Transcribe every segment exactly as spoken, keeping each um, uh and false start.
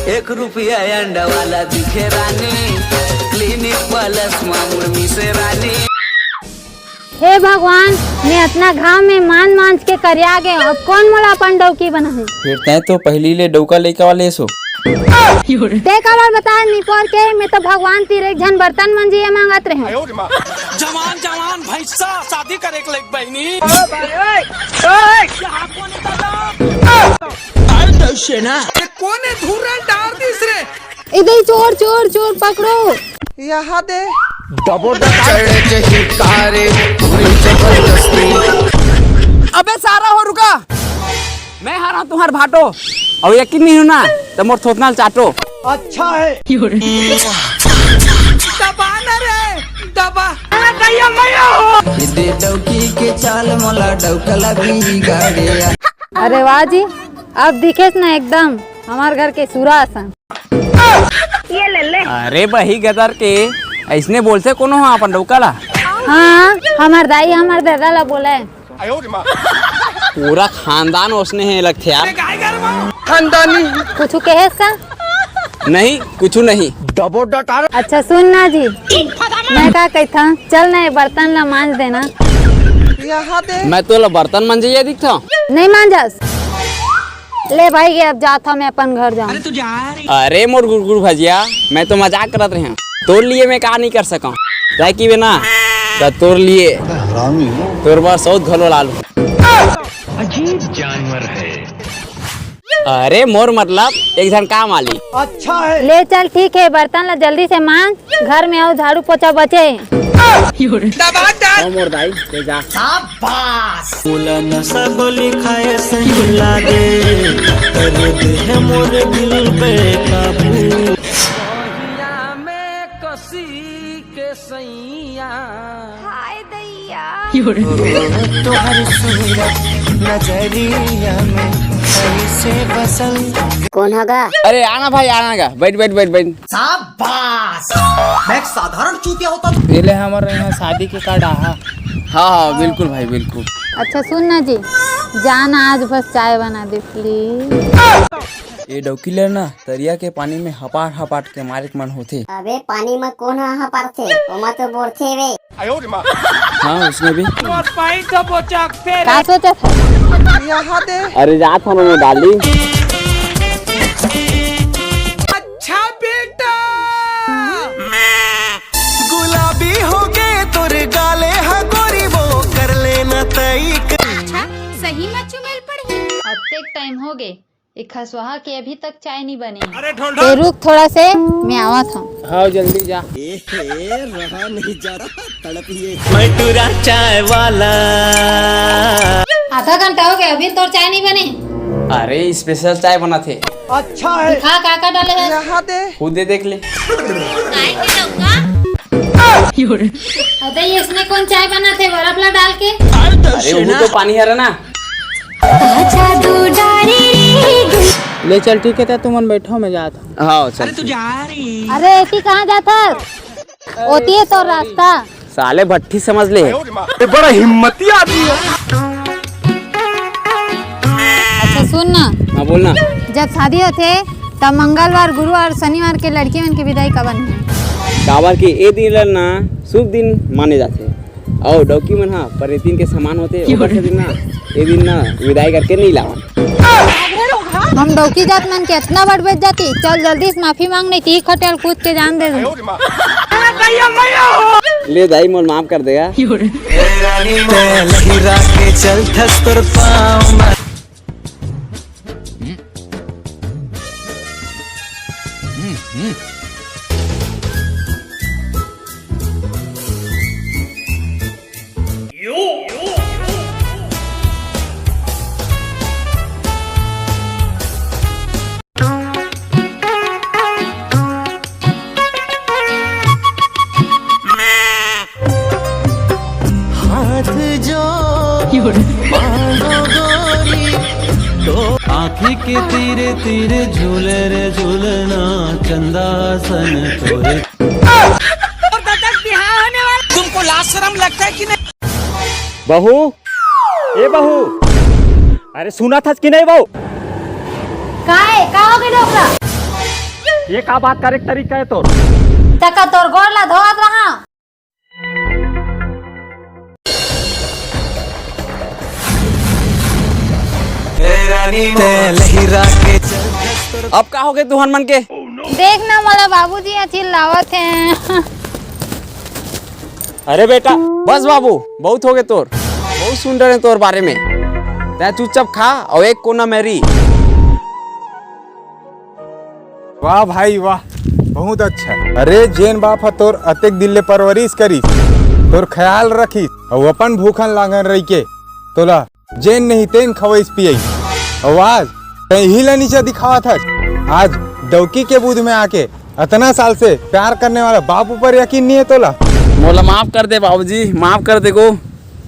एक रुपया अंडा वाला दिखे रानी, क्लिनिक प्लस मामुर मिसे रानी। हे भगवान, मैं अतना घाम में मान मांज के करिया गे, अब कोन मोला अपन डौकी बनाही? फेर तैं तो पहिली ले डौका लइका वाले सो। तैं काबर बता निपोर के, मैं तो भगवान तीर एक झन बर्तन मंजिया मांगत रहेंव। जवान जवान भैंसा शादी करे के लायक बहिनी। ए दे चोर, चोर, चोर पकड़ो। यहाँ दे। अबे सारा हो रुका। मैं हरंव तुम्हर भाटो। अउ यकीन नहीं होना तो मोर थोथना ल चाटो। अच्छा है। दबा ना रे, दबा। दे डौकी के चाल मोला डौका ला बिगाड़े। अरे वाह जी, अब दिखेस ना एकदम हमर घर के सुरा असन। अरे बही गदर के, अइसने बोलथे कोनो ह अपन डौका ला? हाँ, हमर दाई हमर ददा ला बोले। पूरा खानदान ओसने हे लगथे यार। खानदानी। कुछु कहेस का? नहीं, कुछु नहीं। अच्छा सुन ना जी, मैं का कहथंव, चल ना ये बर्तन ला मांज देना। मैं तोला बर्तन मांजे दिखथंव? नहीं मांजस। ले भाई, ये अब जात हंव, मैं अपन घर जाऊं। अरे मोर गुरगुर भजिया, मैं तो मजाक करत रहेंव। तोर लिए मैं का नहीं कर सकंव, जाय की बे ना, त तोर लिए तोर बर सौत घलो ला लूं। अजीब जानवर है। अरे मोर मतलब एक झन काम आली। अच्छा है। ले चल ठीक है, बर्तन ला जल्दी से मांज, घर में अउ झाड़ू पोछा बचे। दबा डाल। ओ मोर दाई, ले जा। शाबाश। मोला नशा गोली खाए से हिला दे, कर दे है मोर दिल बेकाबू। बहिया में कसी के सैया। हाय दैया। तोहर सूरत नजरिया में ऐसे बसल। कौन होगा? अरे आना भाई, आना गा, बैठ बैठ बैठ बैठ। शाबाश। मैं एक साधारण चूतिया होता तो। ये ले हमर यहाँ शादी के कार्ड आहा। हाँ हाँ, बिल्कुल भाई, बिल्कुल। अच्छा सुन ना जी, जाना आज बस चाय बना दे प्लीज। ये डौकी ले ना, तरिया के पानी में हपाट हपाट के मारे के मन होथे। अबे पानी में कौन ह हपारथे? ओमा तो बोरथे वे। हाँ, उसने भी। का सोचत हस? अरे जात हंव ना मैं डाली। अच्छा बेटा। गुलाबी हो गे तोर गाले हा गोरी वो कर लेना तई। अच्छा, सही में चुमेल पड़ही। अतेक टाइम हो गे, ए खसवाहा के अभी तक चाय नी बने। अरे ढोल ते ढोल। रुक थोड़ा से, मैं आवत हंव। हाँ, जल्दी जा। ए हे, रहा नहीं जा रहा, तड़प ये। मैं टूरा चाय वाला। आधा घंटा हो गया, अभी तोर चाय नहीं बने। अरे, स्पेशल चाय बनाथे। अच्छा है। दिखा, का का डाले है? यहाँ दे। खुद दे देख ले। अबे, ये इसमें कौन चाय बनाथे, बर्फ ला डाल के? अरे, वो तो पानी हरे ना। ले चल, ठीक है, त तुमन बैठो, मैं जात हंव। हाँ, चल। अरे, एती कहाँ जात हस? ओती है तोर रास्ता। साले भट्ठी समझ ले। ये बड़ा हिम्मती आदमी है। अच्छा सुन ना। हाँ, बोल ना। जब शादी होथे, तब मंगलवार, गुरुवार, शनिवार के लड़की मन के विदाई काबर नहीं? काबर कि ए दिन ल ना शुभ दिन माने जाथे। अउ डौकी मन ह परेतिन के समान होथे, ओकर सेती ना ए दिन ना विदाई करके नहीं लावन। हम डौकी जात मन के अतना बड़ बेइज्जती, चल जल्दी से माफी मांग, नहीं ती खटिया ल कूद के जान दे दूं। ले दाई, मोर माफ कर देगा। हाथ जो मांगो गोरी तो आँखी के तीरे तीरे झूले रे झूलना चंदा सन तोरे। तुमको लाज शर्म लगता है कि नहीं? बहू, ए बहू, अरे सुनत हस कि नहीं बहू? का है? का हो गए डोकरा? ये का बात करे के तरीका है तोर? तका तोर गोड़ ला धोवत रहा। अब का हो गए तुहन मन के? देख ना, मोला बाबूजी ह चिल्लावत हे। अरे बेटा, बस बाबू, बहुत हो गए तोर, बहुत सुन रहे तोर बारे में। तै चुपचाप खा और एक कोना मेरी। वाह भाई वाह, बहुत अच्छा। अरे जेन बाप ह तोर अतेक दिन ले परवरिश करिस, तोर ख्याल रखिस, अउ अपन भूखन लांगन रहिके तोला जेन नहीं तेन खवइस पियइस, अउ आज तैं इही ला नीचा दिखावत हस। आज डौकी के बुध में आके अतना साल से प्यार करने वाला बाप ऊपर यकीन नहीं है तोला। मोला माफ कर दे बाबूजी, माफ कर दे गो।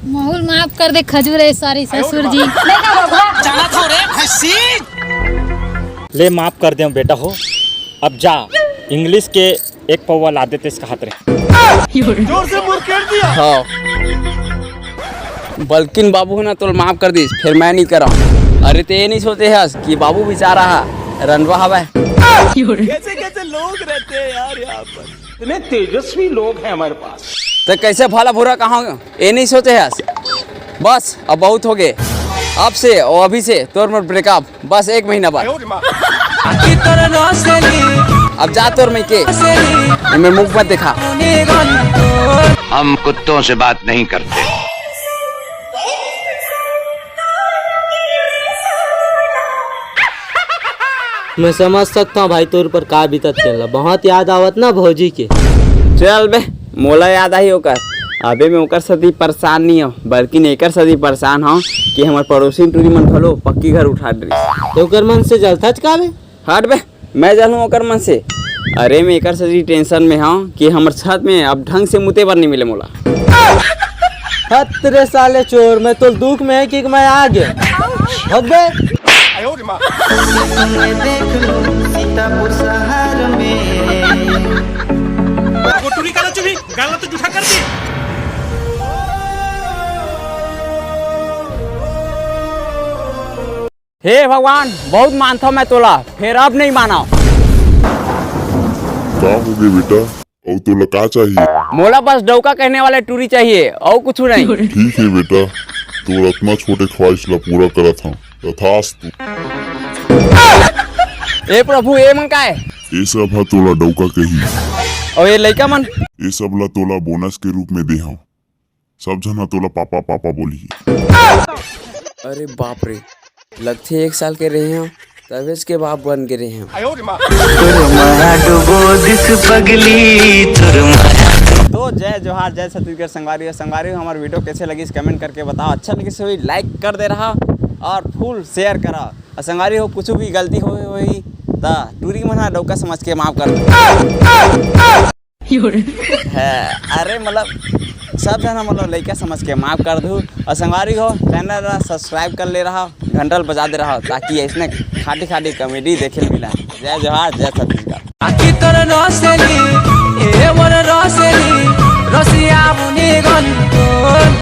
माहौल माफ कर दे खजूर है, सॉरी ससुर जी। ले माफ कर दे बेटा हो, अब जा, इंग्लिश के एक पौवा ला देते इसका हाथ रे। हाँ, बल्किन बाबू ह ना तोल माफ कर दिस, फिर मैं नहीं करा। अरे ते ये नहीं सोचे हस कि बाबू बेचारा हा रंडवा हवय। कैसे कैसे लोग रहते हैं यार यहाँ पर, इतने तेजस्वी लोग हैं हमारे पास। तो कैसे भला बुरा कहा ये नहीं सोचे हस। बस अब बहुत हो गए, अब से और अभी से तोर मोर ब्रेकअप। बस एक महीना बाद। अब जा तोर मइके, एमे मुख मत देखा। हम कुत्तों से बात नहीं करते। मैं समझ सकता हूँ भाई, तोर पर का बीतत तेला। बहुत याद आवत ना भौजी के। चल बे, मोला याद आही ओकर। अबे मैं ओकर सती परेशान नहीं हूँ, बल्कि एकर सती परेशान हूँ कि हमर पड़ोसी टूरी मन घलो पक्की घर उठा डरिस। तो ओकर मन से जलथच का बे? हट बे, मैं जलूँ ओकर मन से। अरे मैं एकर सती टेंशन में हूँ कि हमर छत में अब ढंग से मुते बर नहीं मिले मोला। हत रे साले चोर, मैं तो दुख में है कि मैं आ गया। भग बे। वो टूरी का चुभी गाला तो जूठा कर दी। हे भगवान, बहुत मानथव मैं तोला, फेर अब नहीं मानव। का होगे बेटा? अउ तोला का चाहिए? मोला बस डौका कहने वाले टूरी चाहिए, अउ कुछ नहीं। ठीक है बेटा, तोर अतना छोटे ख्वाहिश ला पूरा करत हूँ। तथास्तु। ए प्रभु, ए मन का है? ए सब हा तोला डौका कही। अउ ए लइका मन? ए सब ला तोला बोनस के रूप में दे हूँ। सब झन ह तोला पापा पापा बोलही। अरे बाप रे, लगथे एक साल के रहे हंव तबेच के बाप बन के रहे हंव। तो जय जोहार, जय छत्तीसगढ़ संगवारी हो। संगवारी हो, हमर वीडियो कैसे लगिस कमेंट करके बताओ। अच्छा लगिस होही लाइक कर दे रहा और फुल शेयर करा। और संगवारी हो, कुछ भी गलती होही होही त टूरी मन ह डौका समझ के माफ कर दे। है, अरे मतलब सब झन मतलब लइका समझ के माफ कर दू। और संगवारी हो, चैनल ला सब्सक्राइब कर ले रहा, घंटा ला बजा दे रहा, ताकि ऐसने खाटी खाटी कॉमेडी देखे ला मिला। जय जोहार, जय छत्तीसगढ़।